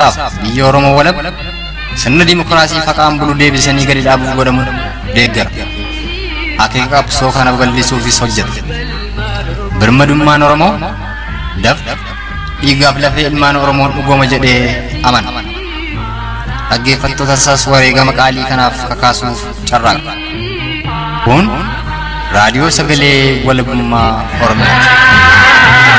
Qabsoosaaf biyya Oromoo walab sirna dimokiraasii faqaan bulu deebisanii gadi dhaabuuf godhamu deeggara. Akeeka qabsoo kana babal'isuufis hojjeta. Birmadummaan Oromoo dafqa dhiigaaf lafee ilmaan Oromoon dhugooma jedhee amana. Dhaggeeffattoota isaas wareegama qaalii kanaaf kakaasuuf carraaqa. Kun raadiyoo sagalee walabummaa Oromiyaati.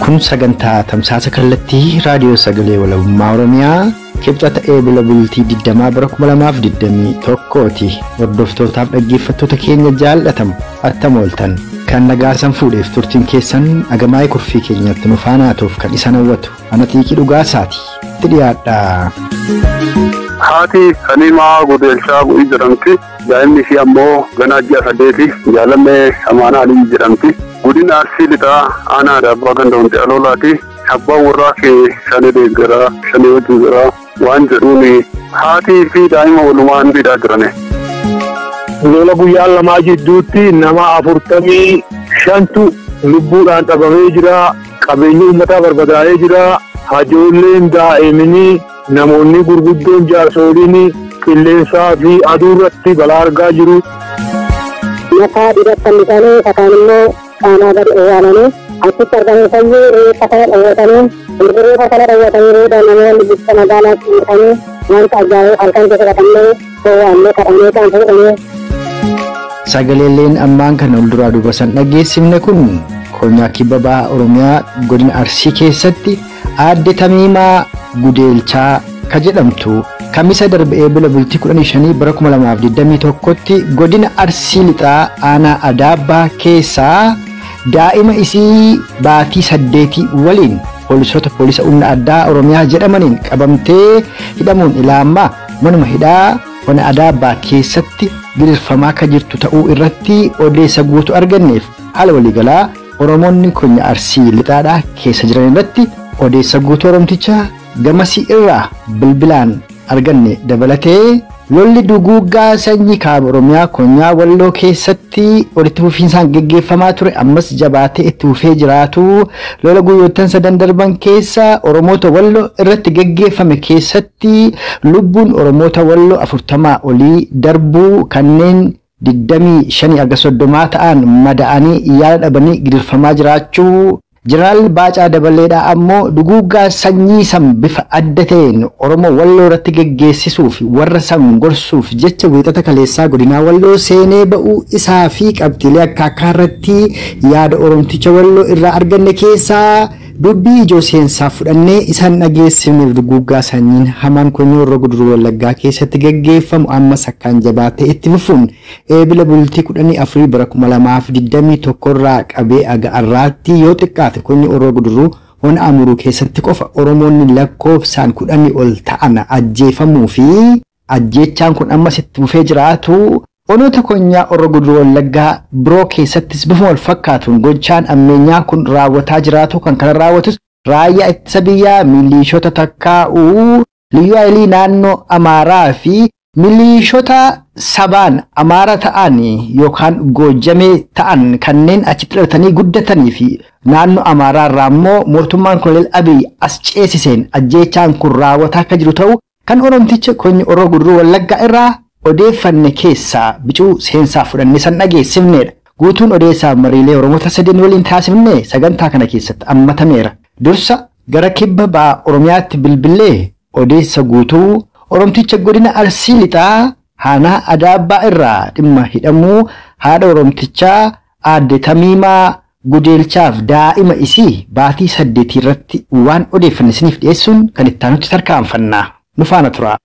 Kun sagantaa tamsaasa kallattii raadiyoo sagalee walabummaa Oromiyaa kibxata eebila bultii 20 bara 2021ti. Hordoftootaaf dhaggeeffattoota keenya jaallatamu attam ooltan. Kan nagaasan fuudheef turtiin keessan agamaa'ee kurfii keenyatti nu faana ta'uuf kan isaan hawwatu ana xiiqii dhugaasaati. Itti dhiyaadha. Haati Saniimaa Godeelchaa Bu'ii jedhamti. Daa'imni ishii ammoo ganaa ji'a 8 jaalallee Amaanaa Alii jedhamti. Godina Arsii Lixaa aanaa Adaabbaa ganda Wanti Aloolaati. Abbaan warraa kee shanee deeggaraa, shanee wajjin jiraa waan jedhuun haatii fi daa'ima walumaan hidhaa jirani. Lola guyyaa lamaa jidduutti nama 45tu lubbuudhaan dhabamee jira. Qabeenyi uummataa barbadaa'ee jira. Hajoolleen daa'imni namoonni gurguddoon jaarsoliin qilleensaa fi aduu irratti balaa argaa jiru. Muka dibatan bisanii sakaan immoo qaamaa gadi owwaalanii achitti argamuu fayyuu reeffa kana dhawwatanii reeffa kana dhawwatanii booda namoonni bifa magaalaa xumuranii wanta ajaa'ibaa halkan keessa qatamnee owwaallee kadhannee kan fuudhanii. Sagaleelleen ammaan kana ol duraa duuba san dhageessifne kun konyaa kibba baha Oromiyaa godina Arsii keessatti aadde Tamiimaa Gudeelchaa ka jedhamtu kamisa darbe eebila bultii 15 bara 2021tti godina Arsii Lixaa aanaa Adaabbaa keessaa daa'ima isii baatii 8 waliin poolisoota poolisa humna addaa Oromiyaa jedhamaniin qabamtee hidhamuun ilaammaa manuma hidhaa ona Adaabbaa keessatti gidirfamaa ka jirtu ta'uu irratti odeessa guutuu arganneef haala waliigalaa Oromoonni konya Arsii Lixaadhaa keessa jiran irratti odeessa guutuu Oromticha gamasii irraa bilbilaan arganne dabalatee lolli duguuggaa sanyii kaaba Oromiyaa konyaa Walloo keessatti walitti fufiinsaan geggeeffamaa ture ammas jabaatee itti fufee jiraatu lola guyyoottan sadan darban keessa Oromoota Walloo irratti geggeeffame keessatti lubbuun Oromoota Walloo 40 olii darbuu kanneen 25 aga 30 ta'an mada'anii yaala dhabanii gidirfamaa jiraachuu Jeneraal Baacaa Dabaleedhaa ammoo duguuggaa sanyii san bifa adda ta'een Oromoo Walloo irratti geggeessisuuf warra san gorsuuf jecha wiixata kaleessaa godinaa Walloo seenee ba'uu isaa fi qabxiilee akka akkaa irratti yaada Oromticha Walloo irraa arganne keessaa dubbii ijoo seensaa fudhannee isaan dhageessifneef duguuggaa sanyiin hamaan konyoo Horroo Guduruu Wallaggaa keessatti geggeeffamu ammas akkaan jabaatee itti fufuun eebila bultii 14 bara 2021 irraa qabee aga arraatti yoo xiqqaate konyoo Horroo Guduruu ona Amuruu keessatti qofa Oromoonni lakkoofsaan 10 ol ta'an ajjeefamuu fi ajjeechaan kun ammas itti fufee jiraatu. Onoota konyaa Horroo Guduruu Wallaggaa biroo keessattis bifa wal fakkaatuun gochaan ammeenyaa kun raawwataa jiraatu kan kana raawwatus raayyaa ittisa biyyaa miiliishota takkaa'uu liyyuu haayilii naannoo Amaaraa fi miiliishota sabaan Amaara ta'an yookaan Goojjamee ta'an kanneen achitti dhalatanii guddatanii fi naannoo Amaaraa irraa immoo mootummaan Koloneel Abiy as ceesiseen ajjeechaan kun raawwataa akka jiru ta'u kan Oromticha konyi Horroo Guduruu Wallaggaa irraa odeeffanne keessaa bicuu seensaa fudhannee san dhageessifneedha. Guutuun odeessaa mariilee Oromoota sadeen waliin taasifne sagantaa kana keessatti hammatameera. Dursa gara kibba ba'a Oromiyaatti bilbilee odeessa guutuu Oromticha godina Arsii Lixaa aanaa Adaabbaa irraa dhimma hidhamuu haadha Oromtichaa aadde Tamiimaa Gudeelchaaf daa'ima isii baatii 8 irratti waan odeeffanne isiniif dhiyeessuun kan itti aanutti tarkaanfanna. Nu faana tura.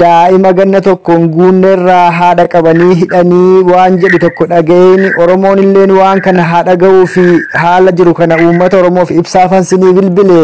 Daa'ima ganna tokkoon guunneerraa haadha qabanii hidhanii waan jedhu tokko dhaga'een Oromoon illeen waan kana haadha ga'uu fi haala jiru kana uummata Oromoof ibsaafan sinii bilbile.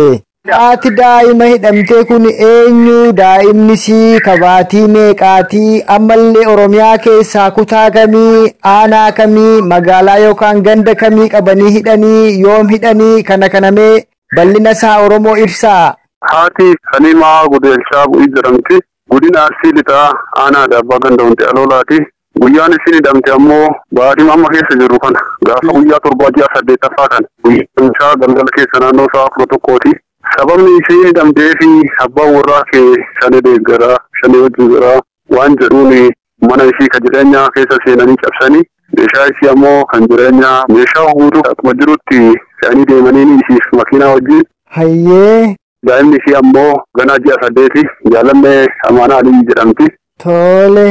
Haati daa'ima hidhamtee kun eenyu? Daa'imni sii kabaatii meeqaatii? Ammallee Oromiyaa keessaa kutaa kamii, aanaa kamii, magaalaa yookaan ganda kamii qabanii hidhanii, yoom hidhanii, kana kanamee bal'ina isaa Oromoo ibsaa. Haati Saniimaa Gudeelchaa Bu'ii jedhamti. Godina Arsii Lixaa aanaa Adaabbaa ganda Hundee Aloolaati. Guyyaan isin hidhamte ammoo baadhima amma keessa jirru kana gaafa guyyaa 7 ji'a 8ffaa kana guyyaa galgala keessa naannoo sa'a 11ti. Sababni isheen hidhamtee fi abbaan warraa kee shanee deeggaraa shanee wajjin jiraa waan jedhuun mana ishii kan jireenyaa keessa seenanii cabsanii meeshaa ishii ammoo kan jireenyaa meeshaa guutuu akkuma jirutti fe'anii deemanii ishiif makiinaa wajjin. Hayyee. Daa'imni ishii ammoo ganaa ji'a 8 Jaalannee Amaanaa Alii jedhamti. Tole.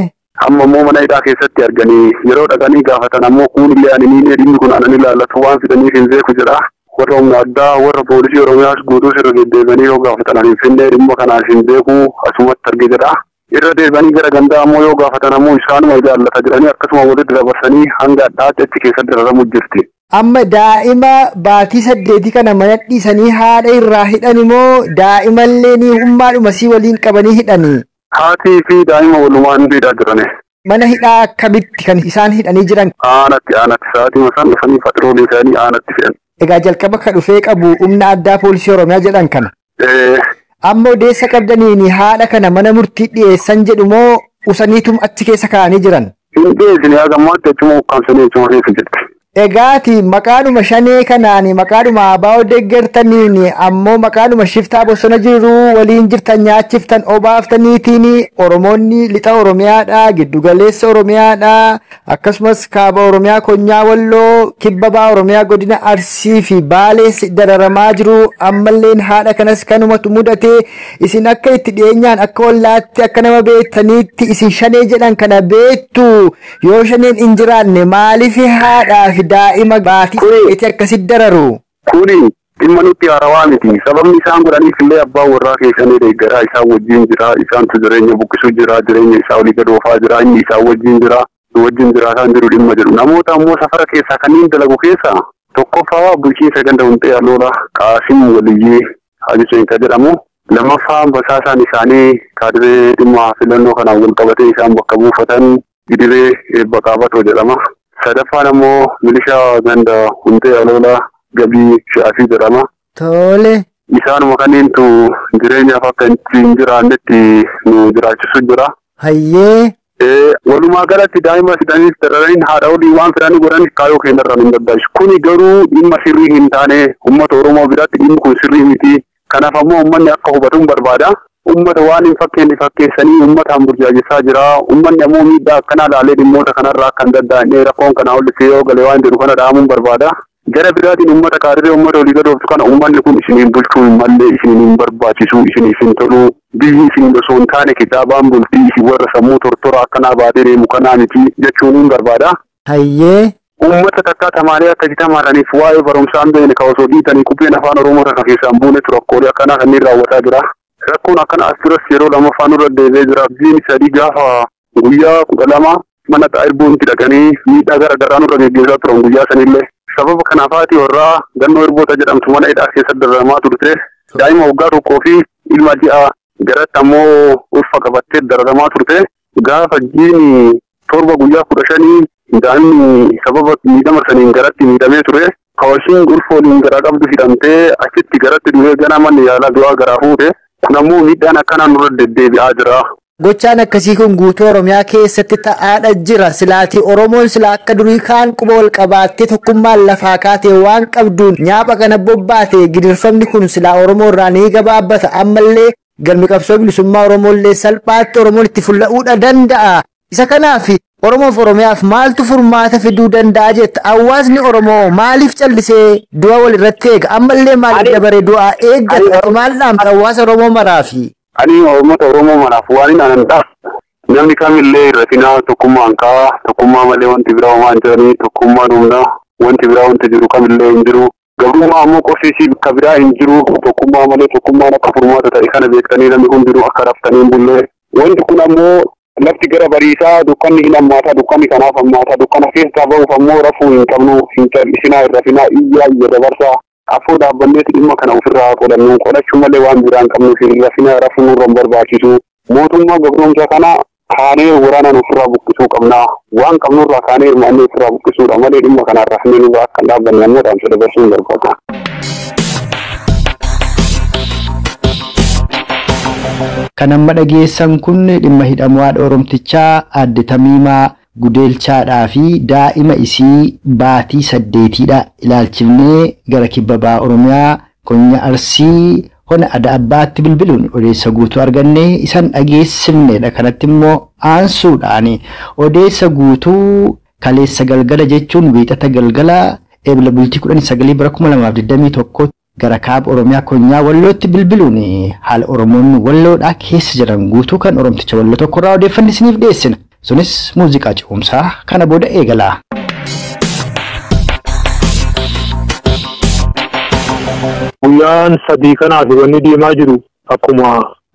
Amma immoo mana hidhaa keessatti arganii yeroo dhaqanii gaafatan ammoo kuunillee ani ni dhimmi kun anani ilaallatu waan fidaniif hin beeku jedha. Warra humna addaa warra poolisii Oromiyaas guutuu sirra deddeebi'anii yoo gaafatan ani hin finne dhimma kanaas hin beeku asumatti arge jedha. Irra deebi'anii gara gandaa ammoo yoo gaafatan ammoo isaanuma ilaallata jedhanii akkasuma walitti dabarsanii hanga addaatti achi keessatti dararamu jirti. Amma daa'ima baatii 8 kana mana dhiisanii haadha irraa hidhan immoo daa'imallee ni humnaadhuma sii waliin qabanii hidhanii. Haatii fi daa'ima walumaan hidhaa jirani. Mana hidhaa akkamitti kan isaan hidhanii jiran? Aanatti sa'aatii isaan dhufanii patroolii isaanii aanatti fe'an. Egaa jalqaba kan dhufee qabu humna addaa poolisii Oromiyaa jedhan kana. Amma odeessa qabdaniin haadha kana mana murtii dhiyeessan jedhu moo usaniitum achi keessa kaa'anii jiran? Hin dhiyeessine haga ammaatti achuma ukkaamsanii achuma keessa jirti. Egaati maqaadhuma shanee kanaan maqaadhuma abaa'oo deeggartaniin ammoo maqaadhuma shiftaa bosona jiru waliin jirtan nyaachiftan obaaftaniitiin Oromoonni lixa Oromiyaadhaa giddugaleessa Oromiyaadhaa akkasumas kaaba Oromiyaa Konyaa Walloo kibba ba'a Oromiyaa godina Arsii fi Baalees dararamaa jiru. Ammalleen haadha kanas kanumatu mudate. Isin akka itti dhiyeenyaan akka ollaatti akka nama beektaniitti isin shanee jedhan kana beektu. Yoo shaneen hin jiraanne maaliif haadhaa fi daa'ima baatii itti akkasitti dararu? Kuni dhimma nutti haarawaa miti. Sababni isaan godhaniif illee abbaan warraa keessanii deeggaraa isaan wajjin jira, isaantu jireenya buqqisuu jira, jireenya isaa olii gad oofaa jira, inni isaan wajjin jira, wajjin jiraataan jiru dhimma jedhu. Namoota ammoo safara keessaa kanneen dalagu keessaa tokkoffaa bulchiinsa ganda Hundee Aloolaa Qaasim Waliyyii Haji Seenka jedhamu. Lammaffaa basaasaan isaanii kaadiree dhimma filannoo kanaan wal qabatee isaan bakka buufatan Gidiree Eebba Qaabatoo jedhama. Sadaffaan ammoo milishaa ganda Hundee Aloolaa Gabii Shaafii jedhama. Tole. Isaanuma kanneentu jireenyaaf akka hin jiraannetti nu jiraachisu jira. Hayyee. Walumaa galatti daa'ima fidaniif dararaniin haadha olii waan fidanii godhaniif kaayyoo keenyarraa nu barbaachisu. Kuni garuu dhimma sirrii hin taane uummata Oromoo biratti dhimmi kun sirrii miti. Kanaaf ammoo uummanni akka hubatu barbaada. Uummata waan hin fakkeenne fakkeessanii uummataan burjaajessaa jira. Uummanni ammoo miidhaa akkanaa laalee dhimmoota kanarraa akka hin danda'amne rakkoon kanaa ol yoo galee waan jedhu kana dhaamuun barbaada. Gara biraatiin uummata kaadiree uummata olii gad ooftu kana uummanni kun isiniin bulchuu hin malle, isiniin hin barbaachisu, isiniif hin tolu. Biyyi isin osoo hin taane kitaabaan bultii isin warra sammuu tortora akkanaa baatee deemu kanaa miti jechuun hin barbaada. Hayyee. Uummata takkaa tamaalee akka itti tamaaraniif waa'ee barumsaan beekne ka osoo dhiitanii qubeen afaan Oromoo takka keessaan buunetu rakkoolee akkanaa kanneen raawwataa jira. Rakkoon akkana as duras yeroo lammaffaa nurra deebi'ee jira. Biyyiin 3 gaafa guyyaa 12 mana xaa'irbuutti dhaqanii miidhaa gara garaa nurra geggeessaa turan guyyaa sanillee. Sababa kanaaf haati warraa gannoo irboota jedhamtu mana hidhaa keessatti dararamaa turte. Daa'ima waggaa 1 fi ilma ji'a garatti ammoo ulfa qabattee dararamaa turte. Gaafa jiini 7 guyyaa 15 daa'imni sababa miidhama saniin garatti miidhamee ture. Kawashiin ulfa waliin garaa qabdu hidhamtee achitti garatti du'ee ganaa manni yaalaa du'aa garaa fuute. Kun ammoo miidhaan akkanaa nurra deddeebi'aa jira. Gochaan akkasii kun guutuu Oromiyaa keessatti ta'aadha jira. Silaatii Oromoon sila akka durii kaan quba wal qabaattee tokkummaan lafaa kaatee waan qabduun nyaapha kana bobbaate gidirfamni kun silaa Oromoo irraa ni gabaabbata. Ammallee galmi qabsoo bilisummaa Oromoollee salphaatti Oromoon itti fulla'uudha danda'a. Isa kanaaf Oromoof Oromiyaaf maaltu furmaata fiduu danda'a jetta? Hawaasni Oromoo maaliif callisee du'a wal irratti eega? Ammallee maaliif dabaree du'a eeggata? Maal dhaamta hawaasa Oromoo maraafi? Ani uummata Oromoo maraaf waan hin aanan namni kamillee irratinaa tokkummaan ka'a, tokkummaa malee wanti biraa homaa hin jiranii, tokkummaan humna, wanti biraa wanti jiru kamillee hin jiru. Gabrummaa ammoo qofsiisii bakka biraa hin jiru, tokkummaa malee tokkummaan akka furmaata ta'e kana beektanii namni hundinuu akka raftanii hin bulle. Wanti kun ammoo lafti gara bariisaa dukkanni hin hammaataa, dukkanni kanaaf hammaataa, dukkana keessaa ba'uuf ammoo rafuu hin qabnu, hin callisinaa, hin rafinaa, iyyaa iyya dabarsaa. Afoo dhaabbanneeti dhimma kana ofirraa qolannu qolachuu malee waan biraa hin qabnu rafina rafuu nurra hin barbaachisu. Mootummaa gabroomsaa kana kaanee waraanaan ofirraa buqqisuu qabna. Waan qabnurraa kaanee hirmaannee ofirraa buqqisuudha malee dhimma kanaan rafnee nurraa akka hin dhaabbanne ammoo dhaamsa dabarsuu hin barbaada. Kan amma dhageessan kun dhimma hidhamuu haadha Oromtichaa Aadde Tamiimaa Gudeelchaadhaa fi daa'ima isii baatii 8dha ilaalchifnee gara kibba baha Oromiyaa Konya Arsii hona Ada Abbaatti bilbiluun odeessa guutuu argannee isan dhageessifnedha. Kanatti immoo aansuudhaan odeessa guutuu kaleessa galgala jechuun wiixata galgala eebila bultii 19 bara 2021 gara kaaba Oromiyaa Konyaa Wallootti bilbiluun haala Oromoonni Walloodhaa keessa jiran guutuu kan Oromticha Walloo tokkorraa odeeffanne isiniif dhiyeessina. Sunis muuziqaa ce'umsaa kana booda eegala. Guyyaan sadii kanaaf wanni deemaa jiru akkuma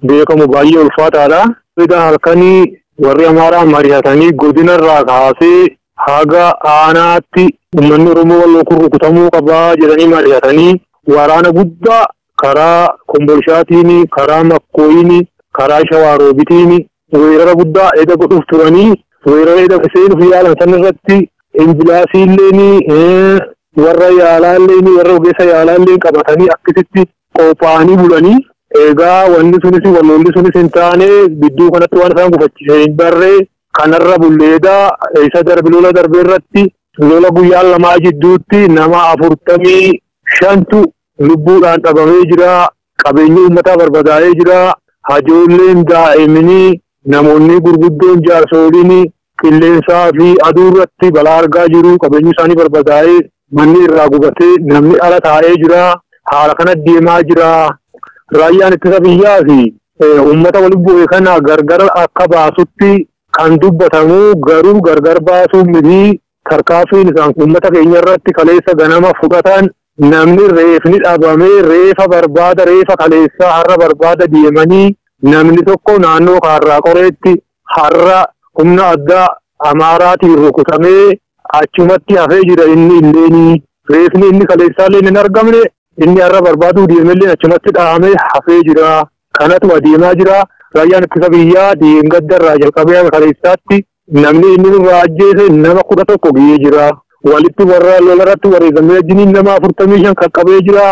beekamu baay'ee ulfaataadha. Egaa halkanii warri Amaaraa mari'atanii godinarraa kaasee haga aanaatti uummanni Oromoo Walloo kun rukutamuu qabaa jedhanii mari'atanii waraana guddaa karaa Kombolshaatiin, karaa Makkooyin, karaa Shawaaroobitiin weerara guddaa eda godhuuf turanii weerara eda seenuuf yaalan san irratti imbilaasiilleen warra yaalaalleen warra ogeessa yaalaalleen qabatanii akkasitti qophaa'anii bulanii egaa wanni sunis walloolli sunis hin taane gidduu kanatti waan isaan gufachiise hin barree kanarra bulleedaa isa darbe lola darbe irratti lola guyyaa lamaa jidduutti nama 45tu lubbuudhaan dhabamee jira. Qabeenyi uummataa barbadaa'ee jira. Hajoolleen daa'imni namoonni gurguddoon jaarsoliin qilleensaa fi aduu irratti balaa argaa jiru. Qabeenyi isaanii barbadaa'ee manni irraa gubatee namni ala taa'ee jira. Haala kana deemaa jira. Raayyaan ittisa biyyaa fi uummata waliin bu'e kana gargar akka baasutti kan dubbatamu garuu gargar baasuu miti. Tarkaanfiin isaan uummata keenya irratti kaleessa ganama fudhatan namni reefni dhabamee reefa barbaada reefa kaleessaa har'a barbaada deemanii namni tokko naannoo kaarraa qoreetti har'a humna addaa Amaaraatiin rukutamee achumatti hafee jira inni illeenii reefni inni kaleessaallee hin argamne inni har'a barbaaduu deemellee achumatti dhahamee hafee jira. Kanatu adeemaa jira. Raayyaan ittisa biyyaa deengaggarraa jalqabee haga kaleessaatti namni inni nurraa ajjeese nama 11 ga'ee jira. Walitti warra lolarratti wareegamee wajjiniin nama 45 qaqqabee jira.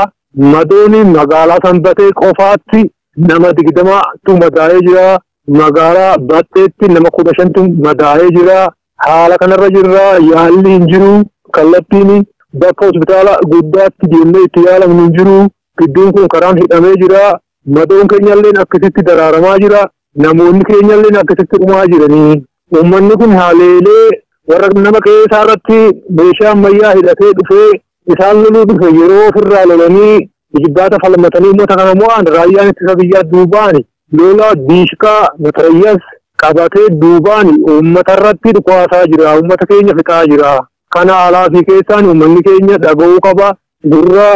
Madooni magaalaa Sanbatee qofaatti nama 20tu madaa'ee jira. Magaalaa Batteetti nama 15tu madaa'ee jira. Haala kanarra jirra. Yaalli hin jiru. Kallattiin bakka hospitaala guddaatti deemnee itti yaalamnu hin jiru. Gidduun kun karaan hidhamee jira. Madoon keenyallee akkasitti daraaramaa jira. Namoonni keenyallee akkasitti dhumaa jiranii. Uummanni kun haaleelee warra nama keessaa irratti meeshaa ammayyaa hidhatee dhufee isaan loluu dhufe yeroo ofirraa lolanii jibbaata falmatanii uummata kana mo'an raayyaan ittisa biyyaa duubaan lola diishqaa matarayyaas qabatee duubaan uummata irratti dhukaasaa jira. Uummata keenya fixaa jira. Kana alaa fi keessaan uummanni keenya dhaga'uu qaba. Gurra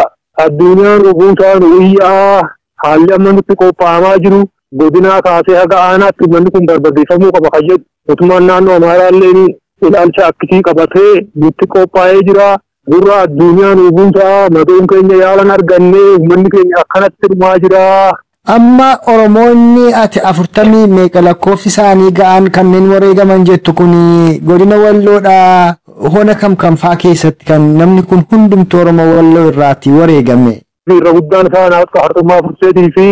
addunyaan rukutaan wayyaa haalli amma nutti qophaa'amaa jiru godinaa kaasee haga aanaatti uummanni kun barbadeeffamuu qaba kan jedhu mootummaan naannoo Amaaraallee ilaalcha akkasii qabatee nutti qophaa'ee jira. Gurra addunyaan rukutaa madoon keenya yaalan argannee uummanni keenya akkanatti dhumaa jira. Amma Oromoonni ati 40 meeqa lakkoofsi isaanii ga'an kanneen wareegaman jettu kun godina Walloodhaa hona kam kam faa keessatti kan namni kun hundumtuu Oromoo Walloo irraati wareegame. Irra guddaan isaa akka Harxummaa Furseetii fi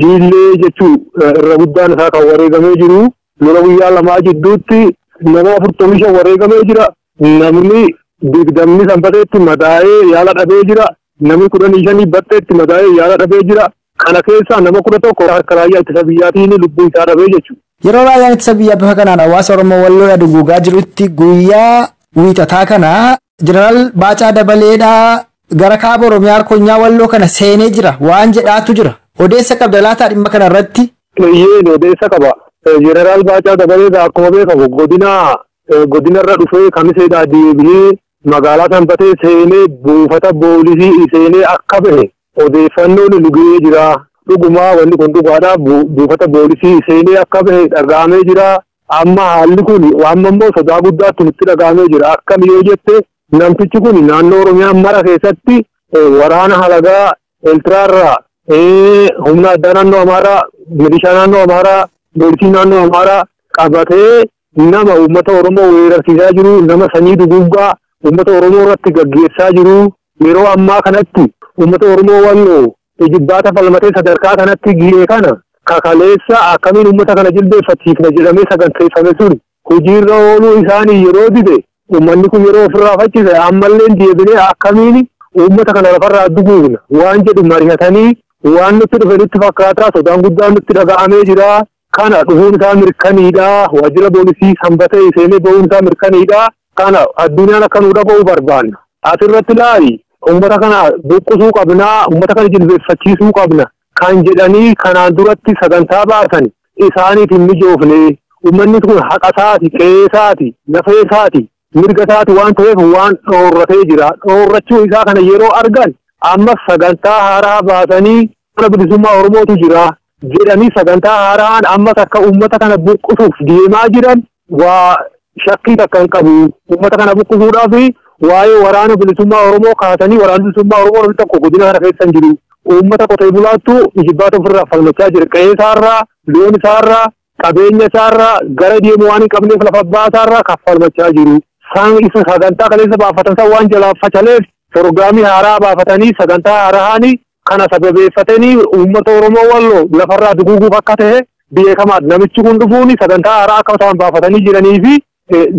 Jiillee jechuu irra guddaan isaa kan wareegamee jiru. Lola guyyaa lamaa jidduutti nama 45 wareegamee jira. Namni 20 Sanbateetti madaa'ee yaala dhabee jira. Namni 15 Batteetti madaa'ee yaala dhabee jira. Kana keessaa nama 11 harka raayyaa ittisa biyyaatiin lubbuu isaa dhabee jechuudha. Yeroo raayyaan ittisa biyyaa bifa kanaan hawaasa Oromoo Walloodhaa duguugaa jirutti guyyaa wiixataa kana Jeneraal Baacaa Dabaleedhaa gara kaaba Oromiyaa Konyaa Walloo kana seenee jira waan jedhaatu jira. Odeessa qabda laataa dhimma kana irratti? Eeyyee odeessa qaba. Jeneraal Baacaa Dabaleedhaa akkuma beekamu godinarra dhufee kamiseedhaa deebi'ee magaalaa Sanbatee seenee buufata poolisii seenee akka bahe odeeffannoon nu ga'ee jira. Dhugumaa wanni kun dhugaadha. Buufata poolisii seenee akka bahe dhaga'amee jira. Amma haalli kun amma immoo sodaa guddaatti nutti dhaga'amee jira. Akkam yoo jette namtichi kun naannoo Oromiyaa mara keessatti Waraana halagaa Eertiraarraa, humna addaa naannoo Amaaraa, milishaa naannoo Amaaraa, poolisii naannoo Amaaraa qabatee nama uummata Oromoo weerarsiisaa jiru, nama sanyii duguuggaa uummata Oromoo irratti gaggeessaa jiru. Yeroo ammaa kanatti uummata Oromoo Walloo ijibbaata falmatee sadarkaa kanatti ga'e kana kakaleessa akkamiin uummata kana jilbeeffachiifna jedhamee saganteeffame sun hojiirra ooluu isaanii yeroo dide, uummanni kun yeroo ofirraa faccise, ammallee deebinee akkamiin uummata kana lafarraa duguugna waan jedhu mari'atanii waan nutti dhufe nutti fakkaataa, sodaan guddaan nutti dhaga'amee jira. Kana dhufuun isaa mirkaniidha. Waajjira poolisii sanbatee seenee ba'uun isaa mirkaniidha. Kana addunyaan akka nu dhaga'u barbaanna. Asirratti laali, uummata kana buqqisuu qabnaa, uummata kana jilbeeffachiisuu qabna kan jedhanii kanaan duratti sagantaa baasan isaaniif hin mijoofne. Uummanni kun haqa isaati, qe'ee isaati, lafee isaati, mirga isaati waan ta'eef waan dhoorratee jira. Dhoorrachuu isaa kana yeroo argan amma sagantaa haaraa baasanii mana bilisummaa Oromootu jira jedhanii sagantaa haaraan ammas akka uummata kana buqqisuuf deemaa jiran waa shakkii takka hin qabu. Uummata kana buqqisuudhaaf waa'ee waraana bilisummaa Oromoo kaasanii, waraana bilisummaa Oromoo namni tokko godina kana keessa hin jiru. Uummata qotee bulaattu ijibbaata ofirraa falmachaa jira. Qe'ee isaarraa, loon isaarraa, qabeenya isaarraa, gara deemu waan hin qabneef lafa abbaa isaarraa kan falmachaa jiru. Isaan isa sagantaa kaleessa baafatan san waan jalaa facaleef pirogiraamii haaraa baafatanii sagantaa haaraanii kana sababeeffatanii uummata Oromoo Walloo lafarraa duguuguuf akka ta'e beekamaadha. Namichi kun dhufuun sagantaa haaraa akka isaan baafatanii jiranii fi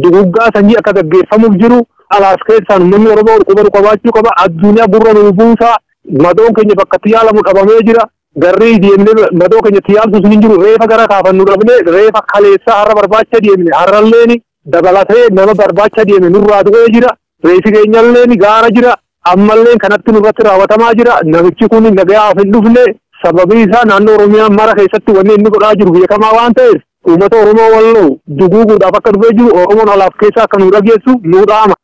duguggaa sanyii akka gaggeeffamuuf jiru alaas keessaan uummanni Oromoo quba qabaachuu qaba. Addunyaa gurra nuu buusaa, madoon keenya bakka itti yaalamu dhabamee jira. Garri deemnee madoo keenya itti yaaltu sun hin jiru. Reefa gara kaafannu dhabnee reefa kaleessaa har'a barbaacha deemne, har'alleen dabalatee nama barbaacha deeme nurraa du'ee jira. Reefi keenyalleen gaara jira. Ammallee kanatti nurratti raawwatamaa jira. Namichi kun nagayaaf hin dhufne, sababii isaa naannoo Oromiyaa mara keessatti wanni inni godhaa jiru beekamaa waan ta'eef uummata Oromoo Walloo duguuguudhaaf akka dhufee jiru Oromoon alaaf keessaa akka nu dhageessu nu dhaama.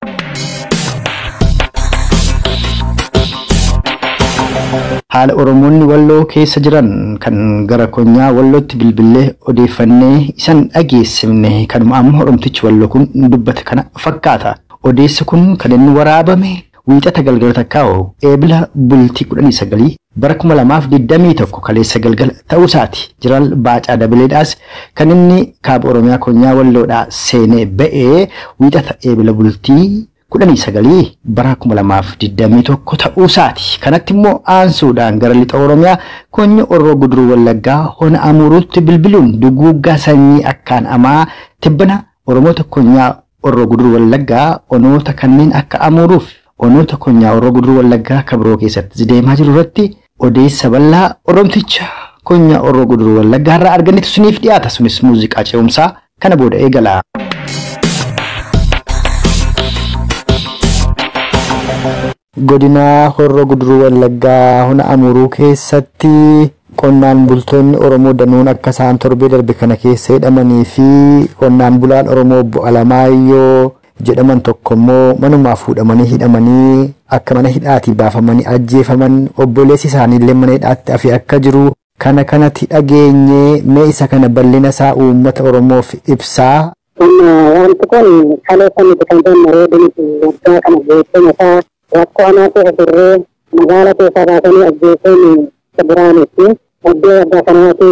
Haala Oromoonni Walloo keessa jiran kan gara konyaa Wallootti bilbilee odeeffannee isan dhageessifne kanuma amma Oromtichi Walloo kun dubbate kana fakkaata. Odeessi kun kan inni waraabame wiixata galgala takkaa'u eebila bultii 19 bara 2021 kaleessa galgala ta'uusaati. Jeneraal Baacaa Dabaleedhaas kan inni kaaba Oromiyaa konyaa Walloodhaa seenee ba'ee wiixata eebila bultii 19 bara 2021 ta'uusaati. Kanatti immoo aansuudhaan gara lixa Oromiyaa konya Orroo Guduruu Wallaggaa hona Amuruutti bilbiluun duguuggaa sanyii akkaan amaa tibbana Oromoota konyaa Orroo Guduruu Wallaggaa onoota kanneen akka Amuruuf onoota konyaa Orroo Guduruu Wallaggaa kabiroo keessatti deemaa jiru irratti odeessa bal'aa Oromticha konyaa Orroo Guduruu Wallaggaa irraa argannetu suniif dhiyaata. Sunis muuziqaa ce'umsaa kana booda eegala. Godina Horroo Guduruu Wallaggaa hona Amuruu keessatti qonnaan bultoonni Oromoo danuun akka isaan torbee darbe kana keessa hidhamanii fi qonnaan bulaan Oromoo obbo Alamaayyoo jedhaman tokko immoo manumaa fuudhamanii hidhamanii akka mana hidhaatii baafamanii ajjeefaman, obboleessi isaaniillee mana hidhaatti hafe akka jiru kana kanatti dhageenye. Mee isa kana bal'ina isaa uummata Oromoof ibsaa. Wanti kun kaleessa nuti kan jennu reedini waggaa kana geessina isaa rakkoo hamaa keessa turree magaala keessaa baasanii ajjeesuun biraanitti iddoo waggaa kanaati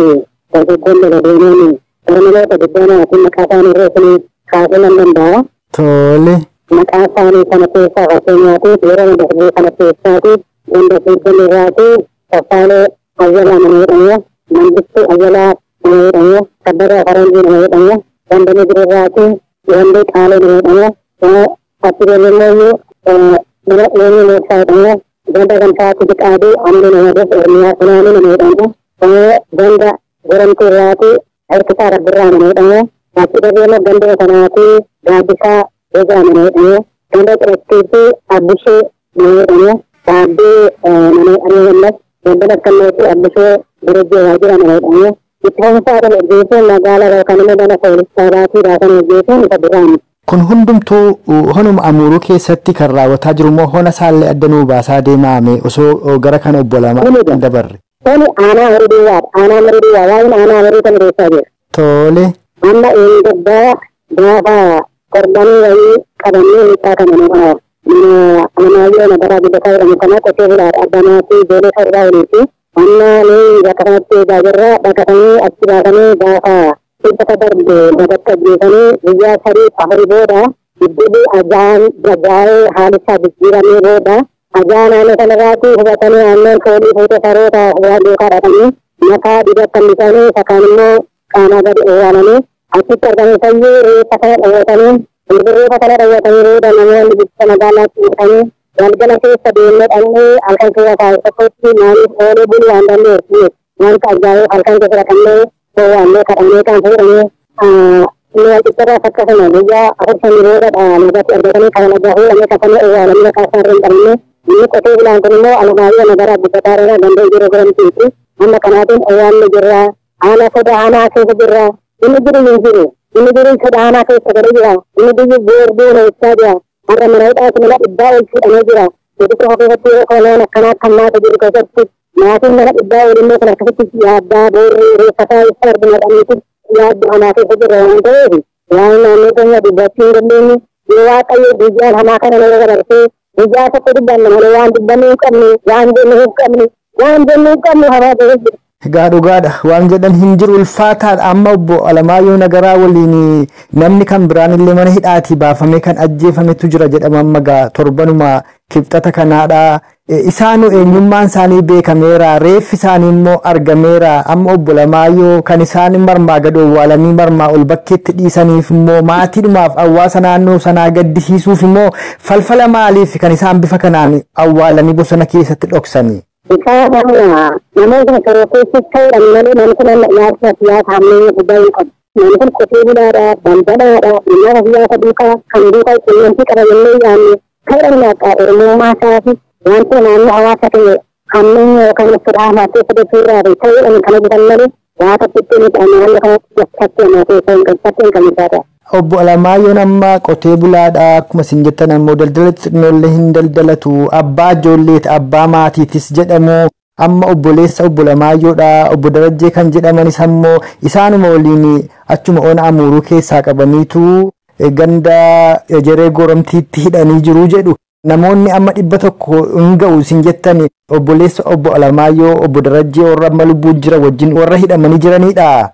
dargaggoonni gadeemuun gara namoota 20 maqaa isaanii irra isin kaasuu nan danda'a. Tole. Maqaa isaanii kana keessaa fakkeenyaatiif yeroo darbee kana keessaati ganda Suuddon irraati Saffaalee Ayyalaa nama jedhamu, Mangistuu Ayyalaa nama jedhamu, Kabbadaa Faranjii nama jedhamu, ganda Migir irraati Wandee Qaalee nama jedhamu, achi deemnee nama Leenii Meeshaa jedhamu, ganda Gantaati Biqaaduu Amni nama jedhamu, Oromiyaa Sunaanii nama jedhamu, ganda Goramtuu irraati Hirkisaa Rabbirraa nama jedhamu, achi deemnee ganda Kanaati Gaaddisaa Gogaa nama jedhamu, ganda Cidhattiifi Abbishee nama jedhamu, Baabbee nama jedhamu, ammas ganda Bakkalleefi Abbishee Darajjee Waajjira nama jedhamu. Itti fufiinsaadhaan ajjeesuun magaalaa yookaan immoo mana poolisii baatii baasan ajjeesuun isa duraani. Kun hundumtuu honuma Amuruu keessatti kan raawwataa jiru moo hona isaallee adda nuu baasaa deemaame osoo gara kana obbo Alamaa hin dabarre? Kuni aanaa horii duwwaadha. Aanaa horii duwwaa waa'een aanaa horii kan odeessaa jiru. Tole. Amma inni guddaa gaafa torbanii wayii qabannee hiikaa kana nama Mana Alamaayyoo Nagaraa Guddataa jedhamu kana qotee bulaadha. Abbaa maatii ijoollee torbaa oliiti. Amma nuyi bakka kanatti eegaa jirra. Baqatanii achi baasanii gaafa dhibba darbe lagatti ajjeesanii guyyaa 3-4 booda diddiibii ajaan gajaa'ee haali isaa jijjiiramee booda ajaa naannoo sanarraatti hubatanii naannoon foolii fuutee saroota waan duukaa dhaqanii mataa dibatti hambisanii isa kaan immoo qaamaa gadi owwaalanii achitti argamee fayyuu reeffa kana dhawwatanii reeffa kana dhawwatanii booda namoonni bifa magaalaatti dhufanii galgala keessa deemnee dhaqnee halkan keessa taa'e tokkotti maaliif oolee buluu waan dandeenyeef wanta ajaa'ee halkan keessa dhaqannee owwaallee kadhannee kan fuudhanii inni walqixxirraas akkasuma guyyaa 4-5 booda lagatti argatanii kan lagaa fuudhanii kafanii owwaalanii bakka isaan irra hin qabne. Inni qotee bulaan kun immoo Alamaayyoo Nagaraa Guddataa irraa ganda Ijiroo Goramtiiti. Amma kanaatiin owwaalli jirra. Haala soda hamaa keessa jirra. Inni jiru hin jiru. Inni jiru soda hamaa keessa galee jira. Inni biyyi boorduu hojjechaa jira. Har'a mana hidhaatti mana 100 ol fuudhamee jira. Yeroo tokko keessatti yeroo kolaan akkanaa kan maata jiru keessatti maatiin mana 100 ol immoo kan akkasitti yaaddaa boorri reeffataa isa argina dhabneetti yaaddu hamaa keessa jirra waan ta'eef waan naannoo keenya dubbachuu hin dandeenye. Yoo Waaqayyo guyyaan hamaa kana nama dabarsee guyyaa tokko dubbanna malee waan dubbannu hin qabnu, waan jennu hin qabnu, waan jennu hin qabnu hamaa ta'ee jira. Egaa dhugaadha waan jedhan hin jiru ulfaataadha. Amma obbo Alamaayyoo Nagaraa waliin namni kan biraan illee mana hidhaatii baafamee kan ajjeefametu jira jedhama amma gaa torbanuma kibxata kanaadha. Isaanuu eenyummaan isaanii beekameera, reeffi isaanii immoo argameera. Amma obbo Alamaayyoo kan isaan marmaa gad owwaalanii marmaa ol bakkeetti dhiisaniif immoo maatiidhumaaf hawaasa naannoo sanaa gaddisiisuuf immoo falfala maaliif kan isaan bifa kanaan awwaalanii bosona keessatti dhoksanii? Isaan amma namoota kana keessatti ta'uudhaan malee namni kun amma yaadsa siyaasa hammeenya guddaa hin qabu. Namni kun qotee bulaadha, daldalaadha, dhimmoota siyaasa duukaa kan duukaa quunnamtii qaba jennee yaadne ta'uudhaan maqaa Oromummaa isaa fi wanti naannoo hawaasa keenya hammeenya yookaan sodaa hamaa keessa gochuurraa fi ta'uudhaan kan hojjetan malee waa tokkotti nuti amma naannoo kanatti fakkii hamaa keessa hin qabu, fakkii hin qabnu taata. Obbo Alamaayyoon amma qotee bulaadha. Akkuma isin jettan ammoo daldala xixinnoolee hin daldalatu. Abbaa ijoolleeti, abbaa maatiitis jedhamu. Amma obboleessa obbo Alamaayyoodha. Obbo Darajjee kan jedhamanis ammoo isaanuma waliin achuma ona Amuuruu keessaa qabaniitu ganda Ejeree Goramtiitti hidhanii jiru jedhu. Namoonni amma 100 hin ga'u isin jettan obboleessa obbo Alamaayyoo, obbo Darajjee warra amma lubbuun jira wajjin warra hidhamanii jiranidha.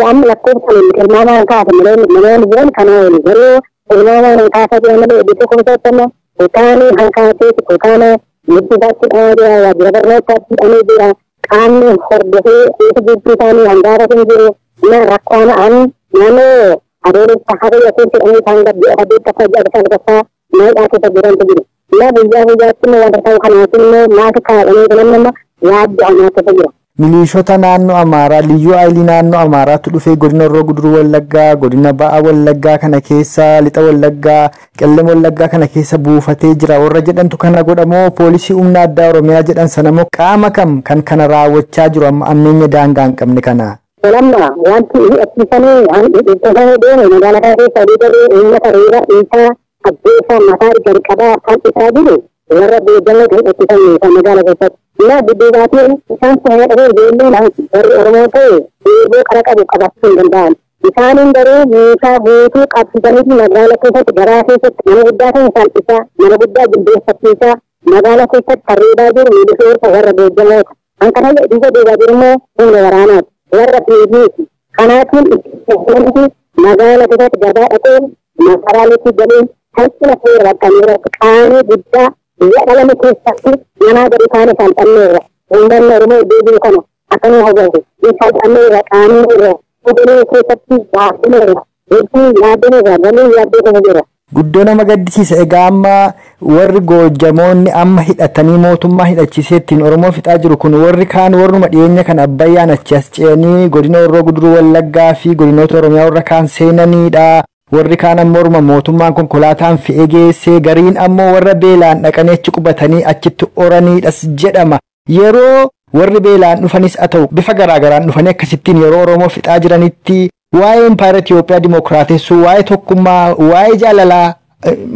Amma lakkoofsaan tilmaamaan kaasa malee namoonni jiran kana waliin garuu tilmaamaan kaasa jiran malee iddoo tokko keessatti amma kutaan hankaatee kutaan murtiisaatti hidhamee jira, waajjira barnootaatti hidhamee jira. Qaamni hordofee keessa jirtuu isaanii hangafa hin jiru. Na rakkoon an naannoo adoolessa hagayya keessa hidhamee isaan gad ji'a 8ffaa ji'a 9ffaa maayidhaa keessa jirantu jiru. Na guyyaa guyyaatti immoo wanta ta'u kanaatiin immoo maati kaadhamee jiran nama yaaddu hamaa keessa jira. Miliishota naannoo Amaaraa, liyyuu ayilii naannoo Amaaraatu dhufee godina Horroo Guduruu Wallaggaa, godina Ba'a Wallaggaa kana keessa, Lixa Wallaggaa, Qellem Wallaggaa kana keessa buufatee jira. Warra jedhantu kana godhamoo poolisii humna addaa Oromiyaa jedhan sana moo qaama kam kan kana raawwachaa jiru amma ammeenya daangaa hin qabne kana? Olamma wanti hidhachiisanii hidhachiisanii deeme magaalaa kana keessa olii galee uummata reeba dhiisaa ajjeesaa mataa gadi qabaa salphisaa jiru warra beekamee hidhachiisanii kan magaalaa keessatti. Na dudduubaatiin isaan kun dhufee ijoolleen warri Oromoo ta'e eeboo qara qabu qabachuu hin danda'an. Isaaniin garuu meeshaa guutuu qabsiisanii magaalaa keessatti garaa keessatti mana guddaa kan salphisaa, mana guddaa jilbeeffachiisaa, magaalaa keessatti tarreebaa jiru milishoota warra beekamoota. Kan kana duuba duubaa jiru immoo humna waraanaati. Warra beekiiti. Kanaatiin itti magaalaa keessatti gabaa dhaqeen masaraa galeen salphina seera bakka irratti qaamii guddaa biyya dhalame keessatti manaa gadi taane salphanneerra. Uummanni Oromoo iddoo jiru kana akkanuma hubatu. Ni salphanneerra qaamii Hubanii keessatti yaaddoneerra. Hedduu yaaddoneerra galuu yaaddoo keessa jira. Guddoo nama gaddisiisa. Egaa amma warri Goojjamoonni amma hidhatanii mootummaa hidhachiisee ittiin Oromoo fixaa jiru kun warri kaan warruma dhiyeenya kan Abbayyaan achi as ce'anii godina Horroo Guduruu Wallaggaa fi godinoota Oromiyaa warra kaan seenaniidha. Warri kaan ammoo warruma mootummaan konkolaataan fe'ee geessee gariin ammoo warra beelaan dhaqanii achi qubatanii achitti oraniidhas jedhama. Yeroo warri beelaan dhufanis haa ta'u bifa garaagaraan dhufanii akkasittiin yeroo Oromoo fixaa jiranitti waa'ee impaayera Itoophiyaa dimookiraatessuu, waa'ee tokkummaa, waa'ee jaalalaa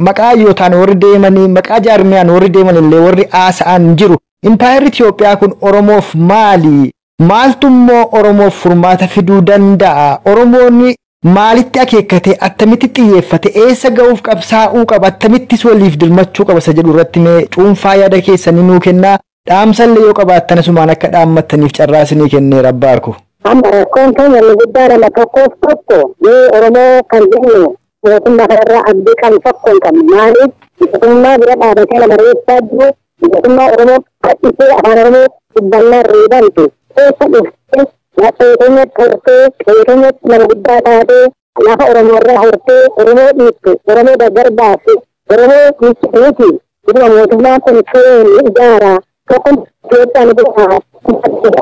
maqaa hayyootaan warri deemanii maqaa jaarmiyaan warri deeman illee warri haasa'an jiru. Impaayerri Itoophiyaa kun Oromoof maali? Maaltu immoo Oromoof furmaata fiduu danda'a? Oromoonni Maalitti akeekkatee attamitti xiyyeeffate eessa ga'uuf qabsaa'uu qaba attamittis waliif dirmachuu qaba isa jedhu irratti mee cuunfaa yaada keessanii nuu kennaa dhaamsallee yoo qabaattan asumaan akka dhaammattaniif carraa isinii kenneera abbaako. Amma rakkoon keenya inni guddaan amma tokkoof tokko mee Oromoo kan jennu mootummaa kanarraa abdii qabnu tokko hin qabnu. Maaliif mootummaa bira dhaabatee nama reessaa jiru mootummaa Oromoo qaxxisee afaan Oromoo dubbannaa reebamtu keessa dhuftee laphee keenyatti hortee qe'ee keenyatti nama guddaa taatee lafa Oromoo irraa hortee Oromoo dhiiftu Oromoo gargar baafte Oromoo miti dhuguma mootummaan kun keenya ijaara tokko Itoophiyaan godhaa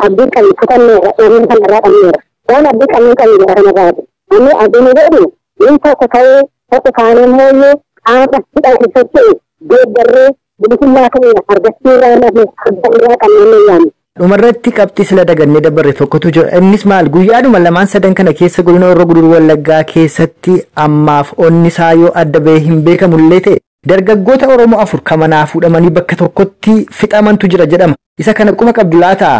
abdii qabnu kutanneerra dheerina kanarraa qabneerra waan abdii qabnu qabnu jedha kanarraati namni abdii nu godhu inni tokko ta'ee tokko kaanee immoo qaama hidhate socho'u deeggarree bilisummaa keenya argachuu irraa nafne abdii irraa qabnee ni yaadne. Dhumarratti qabxii sila dagannee dabarre tokkotu jira. Innis maal guyyaadhuma lamaan sadan kana keessa godina Horroo Guduruu Wallaggaa keessatti ammaaf onni isaa yoo adda bahee hin beekamullee ta'e dargaggoota Oromoo 4 kan manaa fuudhamanii bakka tokkotti fixamantu jira jedhama. Isa kana quba qabdu laataa?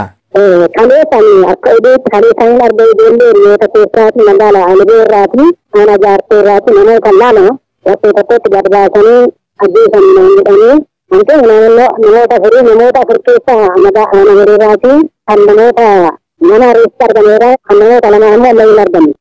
Kaleessani akka oduutti kaleessaniin arga ijoollee hiriyoota keessaati magaalaa Alibee irraati mana jaarsee irraati namoota lama bakkee tokkotti gad baasanii ajjeesanii naan jedhanii hanqinni naannoo namoota afurii namoota afur keessaa magaalaa Hiriiraati kan namoota mana reessi argameera kan namoota lama ammoo illee hin argamne.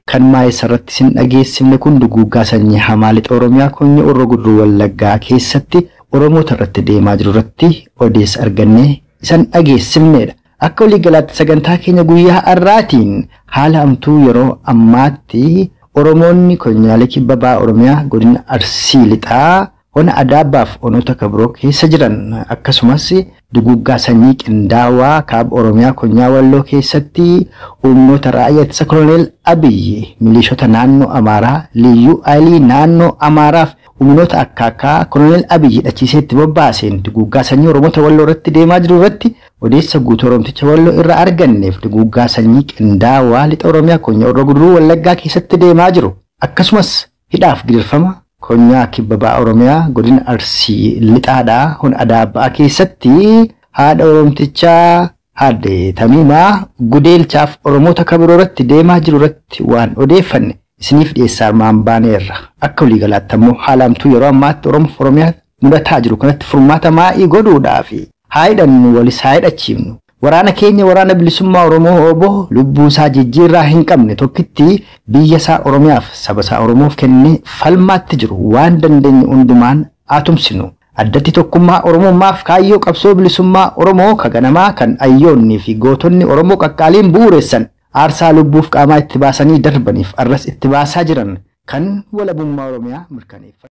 Kan maayessa irratti isin dhageessifne kun duguuggaa sanyii hamaa lixa Oromiyaa konye Horroo Guduruu Wallaggaa keessatti Oromoota irratti deemaa jiru irratti odeessa argannee isan dhageessifnedha. Akka waliigalaatti sagantaa keenya guyyaa har'aatiin haala hamtuu yeroo ammaatti Oromoonni konyaalee kibba baha Oromiyaa godina Arsii lixaa ona Adaabbaaf onoota kabiroo keessa jiran akkasumas duguuggaa sanyii qindaawaa kaaba Oromiyaa konyaa Walloo keessatti humnoota raayyaa ittisa Koloneel Abiyyi milishoota naannoo Amaaraa Liyyuu Alii naannoo Amaaraaf humnoota akkaakaa Koloneel Abiyyi hidhachiisee itti bobbaaseen duguuggaa sanyii Oromoota Walloo irratti deemaa jiru irratti odeessa guutuu Oromticha Walloo irraa arganneef duguuggaa sanyii qindaawaa lixa Oromiyaa konyaa Horroo Guduruu Wallaggaa keessatti deemaa jiru akkasumas hidhaaf gidirfama konyaa kibba baha Oromiyaa godina Arsii lixaadhaa ona Adaabbaa keessatti haadha Oromtichaa Aadde Tamiimaa Gudeelchaaf Oromoota kabiroo irratti deemaa jiru irratti waan odeeffanne isiniif dhiyeessaa armaan baaneerra. Akka waliigalaatti ammoo haala hamtuu yeroo ammaatti Oromoof Oromiyaa mudataa jiru kanatti furmaata maa'ii godhuudhaaf haa hidhannu walis haa hidhachiifnu. Waraana keenya waraana bilisummaa Oromoo obbo lubbuu isaa jijjiirraa hin qabne tokkitti biyya isaa Oromiyaaf saba isaa Oromoof kennee falmaatti jiru waan dandeenye hundumaan haa tumsinu. Addatti tokkummaa Oromummaaf kaayyoo qabsoo bilisummaa Oromoo kaganamaa kan ayyoonnii fi gootonni Oromoo qaqqaaliin bu'uureessan aarsaa lubbuuf qaamaa itti baasanii darbaniif arras itti baasaa jiran kan walabummaa Oromiyaa mirkaneeffatan.